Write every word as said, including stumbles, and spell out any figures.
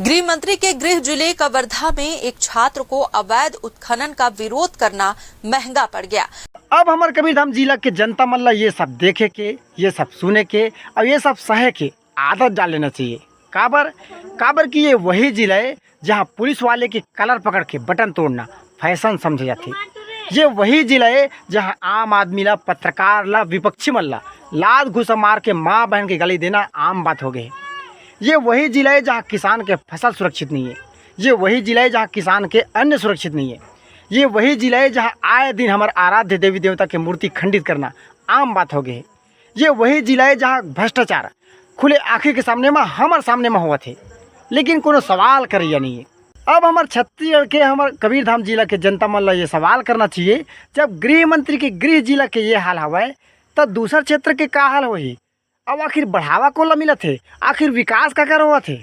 गृह मंत्री के गृह जिले कवर्धा में एक छात्र को अवैध उत्खनन का विरोध करना महंगा पड़ गया। अब हमर कबीरधाम जिला के जनता मन ला ये सब देखे के, ये सब सुने के और ये सब सहे के आदत डाल लेना चाहिए। काबर? काबर कि ये वही जिला है जहाँ पुलिस वाले की कलर पकड़ के बटन तोड़ना फैशन समझे जाथे। ये वही जिला है जहाँ आम आदमी ला, पत्रकार ला, विपक्षी मन ला लात घूसा मार के माँ बहन के गाली देना आम बात हो गए। ये वही जिला है जहाँ किसान के फसल सुरक्षित नहीं है। ये वही जिला है जहाँ किसान के अन्न सुरक्षित नहीं है। ये वही जिला है जहाँ आए दिन हमर आराध्य देवी देवता के मूर्ति खंडित करना आम बात हो गए। ये वही जिला है जहाँ भ्रष्टाचार खुले आँखी के सामने में, हमर सामने में होवत हे, लेकिन कोनो सवाल करइया नहीं है। अब हमर छत्तीसगढ़ के, हमर कबीरधाम जिला के जनता मन ला ये सवाल करना चाहिए, जब गृह मंत्री के गृह जिला के ये हाल हवय, त दूसर क्षेत्र के का हाल होही? अब आखिर बढ़ावा कोन ला मिलत हे? आखिर विकास काकर होवत हे?